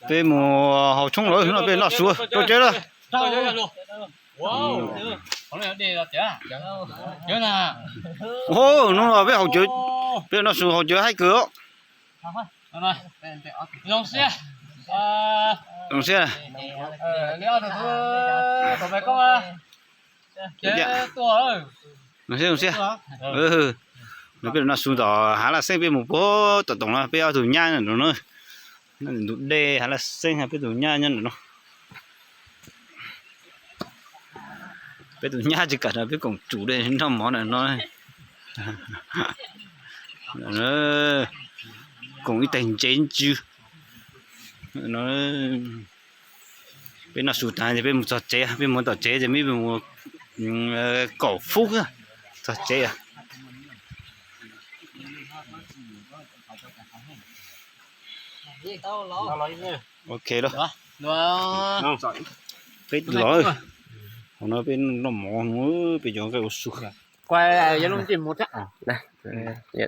Peb mus haus tshoob lawm no, peb noj su rau tsev lawm. Hnub no peb haus cawv, peb noj su haus cawv haib kawg. Zoo siab. Zoo siab, zoo siab. No peb noj su tom hav laj xeeb, peb mus puag tom toom no, peb ob tug nyab no na. Ntug dej hav laj xeeb, peb tus nyab nyob ntawm no. Peb tus nyab tsis kam rau peb koom tsum li noj mov ntawm no. Koom ib tais ntsev ntsws. Peb noj su tag ces peb mus txog tsev, peb mus tom tsev ces peb mus kaum fub txog tsev. Ok lawm. Peb los, hauv no peb noj mov no, peb cov nqaij ua su.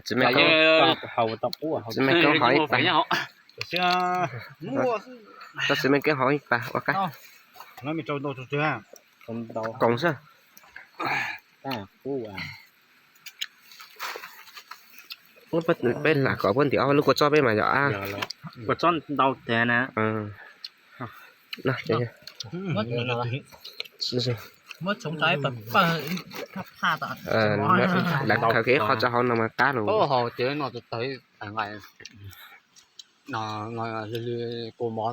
Txiv Meej Koob hov ib pas, txiv Meej Koob hov ib pas ua qab. Koom xwb. Peb lam kom puab ntim ob lub kua txob peb mas yog a. Kua txob ntau tiag na. Lam khaws kiag ib qho tso hauv no mas qab lawm. Kua mov.